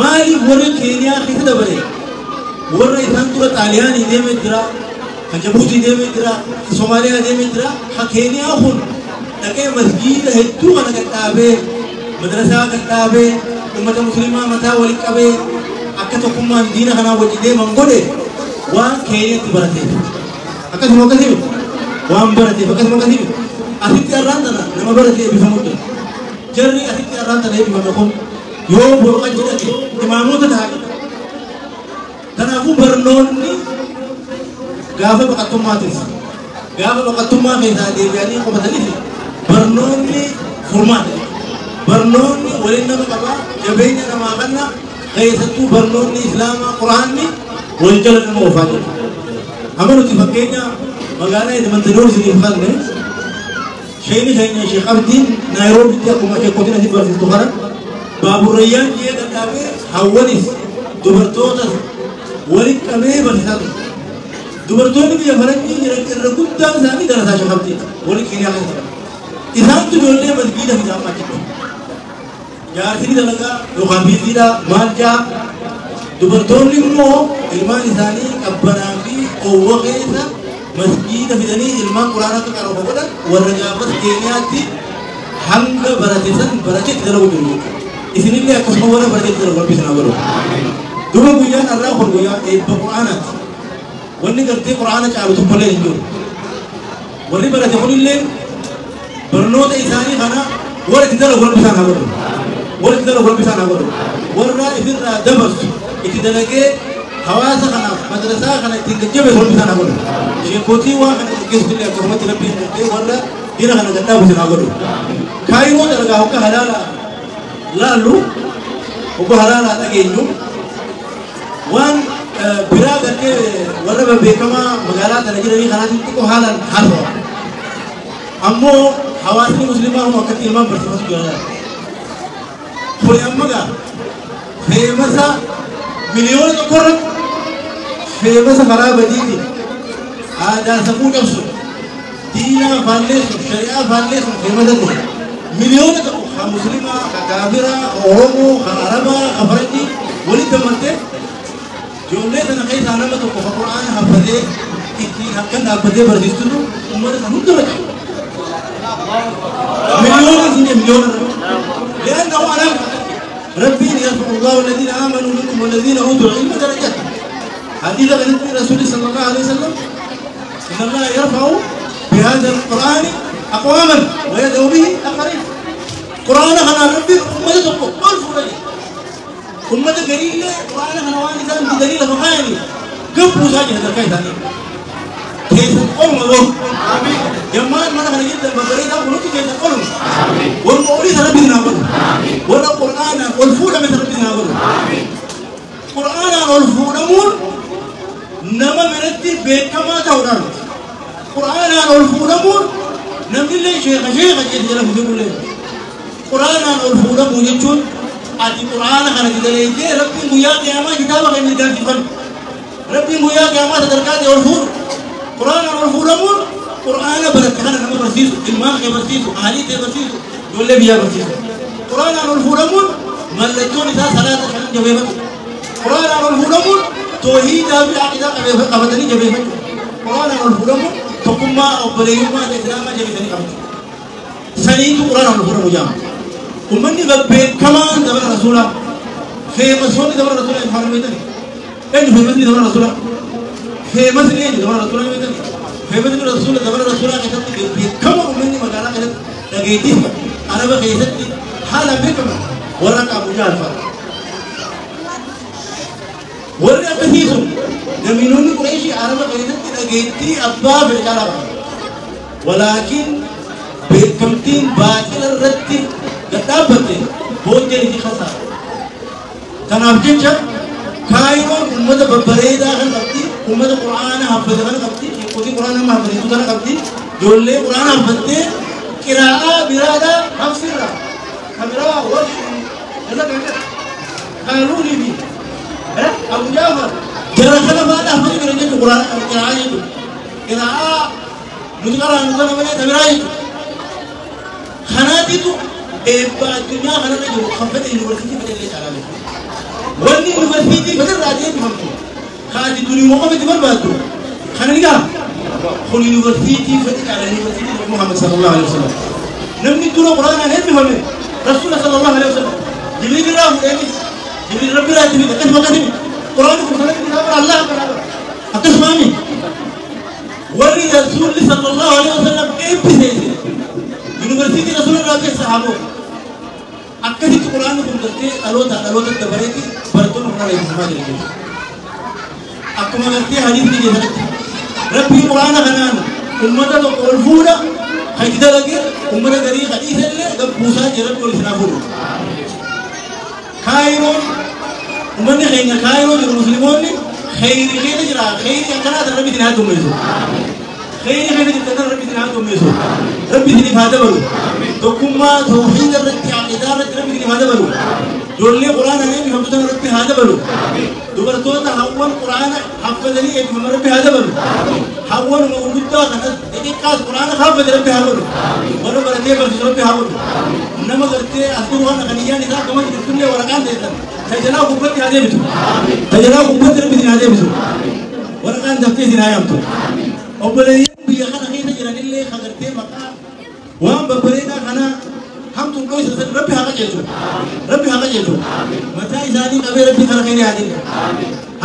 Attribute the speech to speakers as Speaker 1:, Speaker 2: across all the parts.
Speaker 1: Maaliif warri Keeniyaa keessa dabale warra isaan dura Xaaliyaanii deemee jira, kan Jabuutii deemee jira, kan Somaaliyaa deemee jira, kan Keeniyaa kun dhaqee masgiida hedduu kana gadhaabee, madrasaa gadhaabee, uummata musliimaa mataa walitti qabee akka tokkummaan diina kanaa wajji deeman godhe waan Keeniyaatti barateef. Akkasuma akkasii miti. Waan barateef akkasuma akkasii miti. Asitti har'aan tana nama baratee eebbifamu jira. Jarri asitti har'aan tana eebbifame kun yoo boru achi dhaqe imaamota ta'a. Kanaafuu barnoonni gaafa baqattummaatis gaafa baqattummaa keessaa deebi'anii qubataniif barnoonni furmaata. Barnoonni waliin nama qabaa, jabeenya namaa kanna, keessattuu barnoonni islaamaa quraanni wal jala nama oofaa jira. Amma nuti fakkeenya magaalaa Edmonton isiniif kanne sheeni keenya Sheekh Abdiin Naayiroobitti akkuma sheekotiin asii barsiistu kana baaburrayyaan jee gadhaabee hawwanis dubartootas walitti qabee barsiisaa ture. Dubartoonni biyya faranjii jiran irra guddaan isaanii darasaa Sheekh Abdiiti warri Keeniyaa keessa jiran. Isaantu ijoollee masgiida fidaa amma achitti. Jaarsini dalagaa yookaan biiziidhaa maal jaa dubartoonni immoo ilmaan isaanii qabbanaa fi oowwa keessa masgiida fidanii ilmaan quraana akka qaroo godhan warra gaafas Keeniyaatti hanga barate san barate itti dalagu jiru jechuudha. Isinillee akkasuma warra barate itti dalagu rabbi isin haa godhu. Duuba guyyaan har'aa kun guyyaa eebba quraanaati. Wanni gartee quraana caalu tokkollee hin jiru. Warri barate kunillee barnoota isaanii kana warra itti dalagu rabbi isaan haa godhu. Warra itti dalagu rabbi isaan haa godhu. Warra ifirraa dabarsu itti dalagee hawaasa kanaaf madrasaa kana ittiin gajjabeessu rabbi isaan haa godhu. Sheekotii waa kana gaggeessu illee akkasumatti rabbiin gartee warra diina kana gadhaabu isin haa godhu. Kaayiroo dalagaa hogga halaalaa laallu hogga halaalaa dhageenyu waan biraa gartee warra beekamaa magaalaa tana jiranii kanaatiin xiqqoo haalaan haasawa. Ammoo hawaasni musliimaa hoo akkatti ilmaan barsiifatu jira. Kuni amma gaa feemasa 1 miliyoona irratti feemasa karaa badiitiin aadaa safuu cabsu diinaa faalleessu shari'aa faalleessu feemasa ta'e 1 miliyoona ka musliimaa ka kaafiraa ka oromoo ka arabaa ka faranjii walitti damaltee ijoollee sana keessaa nama tokko ka qura'aana haffatee ittiin halkan dhaabbatee barsiistutu uummata san hunda irra qaba. Miliyoona isin miliyoona irra. لأنه أنا ربي يرفع الله الذين آمنوا منكم والذين أوتوا العلم درجات. حديث الرسول صلى الله عليه وسلم إن الله يرفع بهذا القرآن أقواما ويدعو به آخرين. قرآن خنا ربي أمة تقو ألف رجل أمة قليلة قرآن خنا واني كان بدليل فخاني قبو ساجد هذا الكيس ثاني كيس القوم الله جمال ما نحن جدا ببريد أقول كيس القوم والمؤلف ربي نابل ولا قرآن والفول من ربي نابل قرآن والفول مول نما برتي بكما توران قرآن والفول مول نمني لي شيخ شيخ جد له في كل قرآن والفول مول يجون أتي قرآن خنا جدلي ربي ميا قيامة كتابة غير قال فن ربي ميا قيامة تدركات والفول قرآن والفول مول قرآن بركة أنا نما برسيسو إلمان خي برسيسو أهلي تي برسيسو يقول بيا برسيسو قرآن والفول مول ملتون إذا صلاة شان جبهته قرآن والفول مول توحيد أبي عقيدة قبضني جبهته قرآن والفول مول تقوم أبليهما الإسلام جبهتني قبضني سنيت قرآن والفول مول جامع ومني ببيت كمان زمن رسوله في مسوني زمن رسوله يفعل ميتني إيه في مسني زمن رسوله في مسني زمن رسوله ميتني في مسني رسوله زمن رسوله كتبت ببيت كمان ومني مقالة كتبت لقيتيه أنا بخيستي حالا بكم ورق أبو جهل فر ورق كثير نمينون قريشي عرب خيستي لقيتي أبا في الكلام ولكن بكمتين باطل الرتي قدابته بوجه دي خسارة تناب جيتش كايرون أمة ببريدة خن قبتي أمة قرآن حفظ خن قبتي يقولي قرآن ما حفظ خن قبتي جولي قرآن حفظته قراءة برادة حفظها كاميرا ورش هذا كان قالوا لي بي أبو جعفر جرى خلف هذا حفظ من القرآن قراءة قراءة نتقرأ نتقرأ من كاميرا خناتيتو eebba addunyaa kanarra jiru kan fedhe yuunivarsiitii fedhe illee caalaa beeku. Wanni yuunivarsiitii fatirraa deebifamtu kaati durii qofa itti barbaaddu kana ni gaha. Kun yuunivarsiitii fedhi caala yuunivarsiitii Nabi Muhammad sallallahu alaihi wasallam. Namni dura quraanaan eebbifame Rasuula sallallahu alaihi wasallam. Jibriil irraa fuudheenis Jibriil Rabbi irraa itti fide akkasuma akkasuma quraanni kun sanatti isaa bara Allah bara akkasuma ami warri Rasuulli sallallahu alaihi wasallam eebbiseese yuunivarsiitii Rasuula irraa keessa sahaabota. Akkasitti quraanni kun gartee dhaloota dhaloota dabareetti barattoonni kun eebbifamaa jira jechuudha. Akkuma gartee hadiisni keessatti Rabbii quraana kanaan ummata tokko ol fuudha kan itti dalage ummata garii hadiisa illee gabbuusaa jira Rabbi ol isinaa fuudhu. Kaayiroon ummanni keenya Kaayiroo jiru musliimoonni kheyrii keessa jira kheyrii akkanaa tan Rabbi isin haa tummeessu. Kheyrii keessa jirtan tan Rabbi isin haa tummeessu. Rabbi isiniif haa dabalu. Tokkummaa tawhiida irratti aqiidaa irratti Rabbi isiniif haa dabalu. Ijoollee quraanaan eebbifamtu tana Rabbi haa dabalu. Dubartoota hawwan quraana haffazanii eebbifaman Rabbi haa dabalu. Hawwan gurguddaa kanas xixiqqaas quraana haffazan Rabbi haa godhu. Warra baratee barsiisu Rabbi haa godhu. Nama gartee as jiru kana kan iyyaan isaa akkama jirtullee waraqaan teessan tajalaa gubbatti haa deebisu. Tajalaa gubbatti Rabbi isin haa deebisu. Waraqaan daftee isin haa yaamtu. Obboleeyyan biyya kana keessa jiranillee kan gartee maqaa waan babbareedaa kana hamtuun dhoysa san Rabbi haa qajeelchu. Rabbi haa qajeelchu. Mataa isaanii qabee Rabbi kara keenya haa dinne.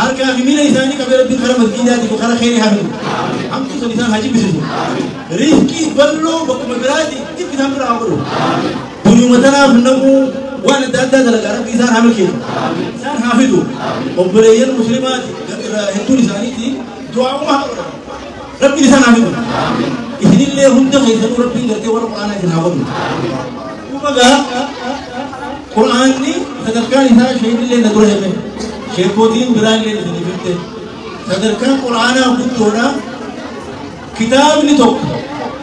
Speaker 1: Harkaa fi miila isaanii qabee Rabbi kara masgiidaatii fi kara keenya haa fidu. Hamtuu san isaan haa jibbisiisu. Riiskii bal'oo bakkuma biraati dibbi isaan bira haa godhu. Dunyuma tanaaf namuu waan adda addaa dalagaa Rabbi isaan haa milkeessu. Isaan haa fidu. Obboleeyyan musliimaati hedduun isaaniiti du'aa'uma haa godhan. Rabbi isaan haa fidu. Isinillee hunda keessanuu Rabbiin gartee warra quraanaa isin haa godhu. Duuba gaa quraanni sadarkaan isaa sheekillee na dura hime sheekootiin biraallee isiniif himte sadarkaan quraanaa guddoodha. Kitaabni tokko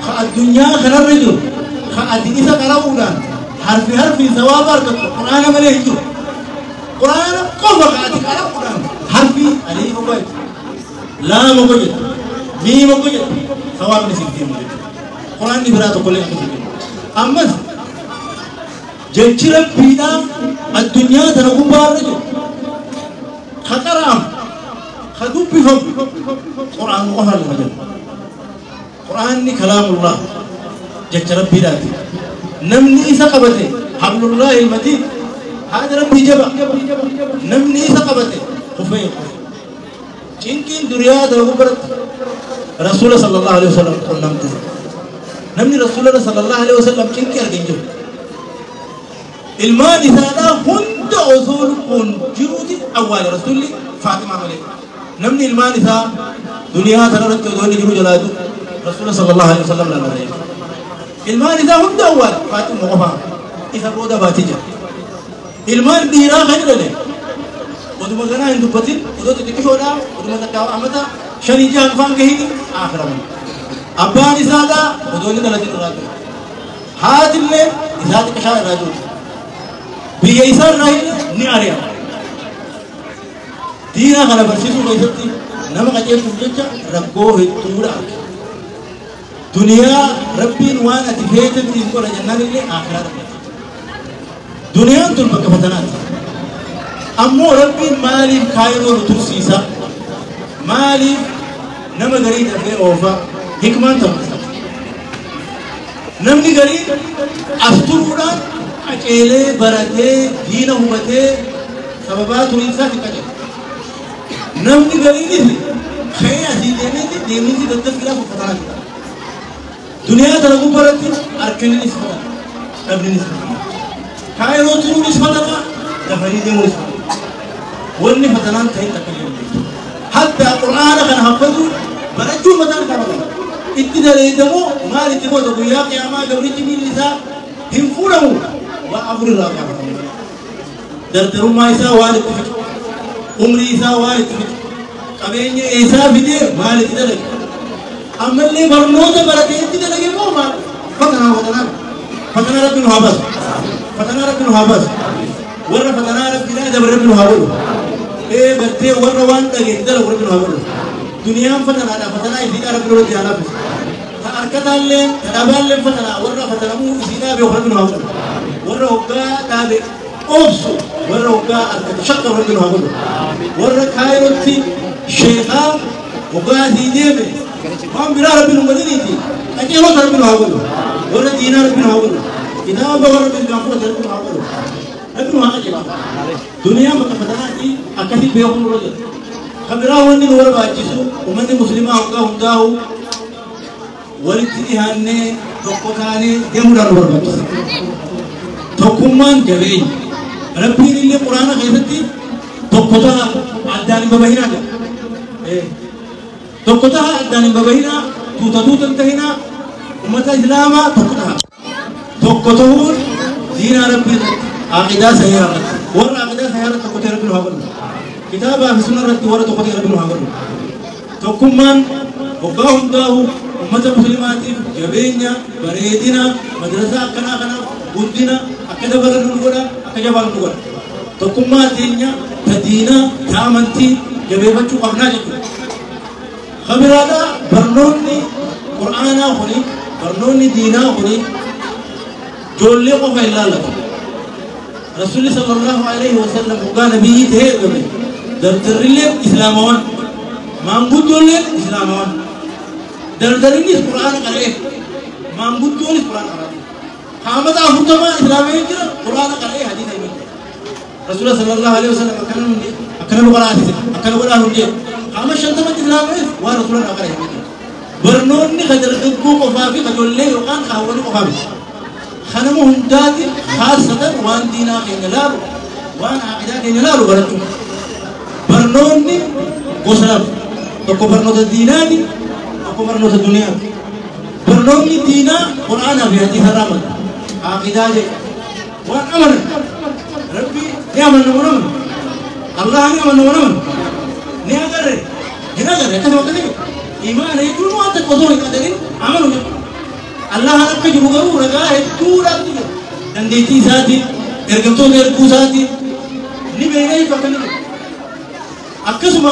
Speaker 1: ka addunyaa kanarra jiru ka ati isa qara'uudhaan harfi harfi sawaaba argattu quraana malee hin jiru. Quraana qofa ka ati qara'uudhaan harfi aliif qofa jettu laama qofa jettu miima qofa jettu sawaabni siif deemu jechuudha. Quraanni biraa tokkollee akkasii jiru. Ammas jechi Rabbiidhaa addunyaa tana gubbaarra jiru ka qara'amu ka dubbifamu quraanuma qofaan lafa jira. Quraanni kalaamullah jecha Rabbiidhaati. Namni isa qabate hablullahi ilmatiin haadha Rabbii jaba. Namni isa qabate kufee kufe. Cinqiin duriyaa tana gubbaratti Rasuula sallallahu alaihi wasallam qunnamte. Namni Rasuula sallallahu alaihi wasallam cinqii arge hin jiru. Ilmaan isaadhaa hunda osoo lubbuun jiruuti awwaale Rasuulli Faatimaa malee. Namni ilmaan isaa duniyaa tanarratti osoo inni jiru jalaatu Rasuula sallallahu alaihi wasallam laalaa jechuudha. Ilmaan isaa hunda awwaale Faatima qofaa isa booda baatee jira. Ilmaan dhiiraa kan jedhame oduma ganaa hin dubbatin odoo xixiqqishoodhaa oduma takkaa amata shanii jahan faan gahiin aakiraman. Abbaan isaadhaa odoo inni dhalatin irraa ture. Haatillee isaa xiqqishaa irraa jirti. Biyya isaa irraa ni ari'ama. Diina kana barsiisuu keessatti nama qajeelchuuf jecha rakkoo hedduudha arge. Duniyaa Rabbiin waan ati feetetti hin godha jennaan illee akhiraa dhabdate. Duniyaan tun bakka fatanaati. Ammoo Rabbiin maaliif kaayiroo nu tursiisa? Maaliif nama garii dafee oofa? Hikmaan ta'uu. Namni garii as turuudhaan qaceelee baratee diina hubatee sababaa turiinsaatti qaceela. Namni gariinis ka'ee asii deemeeti deeminsi daddaffiidhaaf uffatanaa jira. Duniyaa tana gubbaratti harkaninis fatana, dhabninis fatana. Kaayiroo turuunis fatana, dafanii deemuunis fatana. Wanni fatanaan ta'in takka illee hin jirtu. Hatta quraana kana haffatu barachuun mataan isaa fatana. Itti daleedamoo maal itti goota guyyaa qiyaamaa gabrichi miilli isaa hin fuudhamu waa afur irraa gaafatama. Dardarummaa isaa waan itti fixe, umrii isaa waan itti fixe, qabeenya eessaa fidee maal itti dalage. Ammallee barnoota baratee itti dalage moo maal? Fatanaa fatanaa. Fatanaa Rabbi nu haa baasu. Fatanaa Rabbi nu haa baasu. Warra fatanaa Rabbiidhaa dabre Rabbi nu haa godhu. Gartee warra waan dhage itti dalagu Rabbi nu haa godhu. Duniyaan fatanaadha fatanaa isiidhaa Rabbi nurratti haa laaffisu. Ta harkataallee ta dhabaallee fatanaa warra fatanamuu isiidhaa beeku Rabbi nu haa godhu. Warra hoggaa dhaabe obsu warra hoggaa argate shakka rabbi nu haa godhu. Warra Kaayirootti sheekaa hoggaa asii deeme waan biraa rabbi nu godhiniiti qajeelota rabbi nu haa godhu. Warra diinaa rabbi nu haa godhu. Kitaaba warra bilgaan fudhate rabbi nu haa godhu. Rabbi nu haa qajeelchu. Duniyaan bakka fatanaati akkasii beekuu nurra jira. Kan biraa wanni nu barbaachisu uummanni musliimaa hoggaa hundaa'u walitti dhiyaannee tokko taanee deemuudhaan nu barbaachisa. Tokkummaan jabeenya. Rabbiin illee quraana keessatti tokko ta'a addaan hin babahinaa jedha. Tokko ta'a addaan hin babahinaa, tuuta tuuta hin tahinaa, uummata islaamaa tokko ta'a. Tokko ta'uun diinaa rabbii irratti, aqidaa sahihaa irratti, warra aqidaa sahihaa irratti tokko ta'e rabbi nu haa godhu. Kitaabaa fi sunna irratti warra tokko ta'e rabbi nu haa godhu. Tokkummaan hoggaa hundaa'u ummata muslimaatiif jabeenya, bareedina, madrasaa akkanaa kanaaf guddina akka dabalan nu godha, akka jabaan nu godha. Tokkummaa teenya ta diinaa, ta amantii jabeeffachuu qabnaa jechuudha. Kabiraadhaa barnoonni qur'aanaa kuni, barnoonni diinaa kuni ijoollee qofa hin laallatu. Rasuulli sallallahu alaihi wasallam hoggaa nabiyyi ta'ee ergame dardarrilleen islaamawan, maanguddoolleen islaamawan. Dardarinnis qur'aana qara'ee, maanguddoonis qur'aana qara'e. Haamata 40 islaamee jira qur'aana qara'ee hadiisa himee jira. Rasuula sallallahu alaihi wasallam akkana nu jedhe, akkana nu qaraasise, akkana godhaa nu jedhe. Haama 50 islaamees waan rasuula irraa qara'e himee jira. Barnoonni ka dargaggoo qofaa fi ka ijoollee yookaan ka hawwanii qofaa miti. Kanama hundaatiin khaasatan waan diinaa keenya laalu, waan aqidaa keenya laalu barachuu. Barnoonni gosa lama. Tokko barnoota diinaati, tokko barnoota duniyaati. Barnoonni diinaa qur'aanaa fi hadiisa irraa madda. Aqidaa jedha. Waan amanan. Rabbi ni amanna moo namanna? Allah ni amanna moo namanna? Ni agarre? Hin agarre akkasuma akkasii. Imaana jechuun waan takka osoo hin qadarin amanu jechuudha. Allah akka jiru garuu ragaa hedduudhaatu jira. Dandeettii isaatiin, ergamtoota erguu isaatiin ni beekna jechuudha akka inni jiru. Akkasuma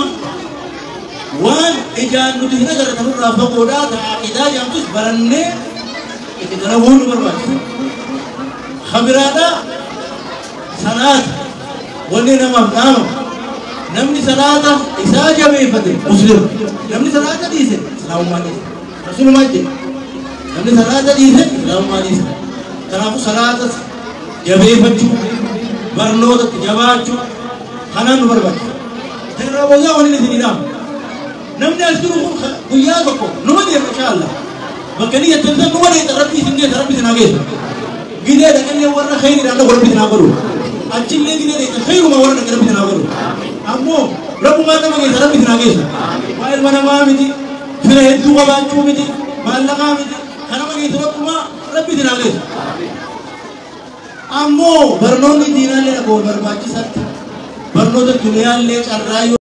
Speaker 1: waan ijaan nuti hin agarre kanarraa fagoodhaa ta'a aqidaa jedhamtus barannee itti dalaguun nu barbaachisa. Kabiraadhaa salaata wanni namaaf dhaamamu. Namni salaata isaa jabeeffate muslima. Namni salaata dhiise islaamummaa dhiise. Rasuulumaa jedhe. Namni salaata dhiise islaamummaa dhiise. Kanaafuu salaata jabeeffachuu, barnootatti jabaachuu kanaan nu barbaachisa. Irraa boodaa waliin isin dhaamu. Namni as jiru kun guyyaa tokko numa deema insha Allah. Bakka inni jettan san numa deema rabbi isin geessa rabbi isin haa geessu. Gidee dhaqallee warra khayriidhaan dhaqu rabbi isin haa godhu. Achillee gidee dhaqan khayruma warra dhaqan rabbi isin haa godhu. Ammoo rabbumaan nama geessa rabbi isin haa geessu. Waa ilma namaa miti, fira hedduu qabaachuu miti, maallaqaa miti, kan nama geessu rabbumaa rabbi isin haa geessu. Ammoo barnoonni diinaallee dhaquu barbaachisaatti barnoota duniyaallee carraa yoo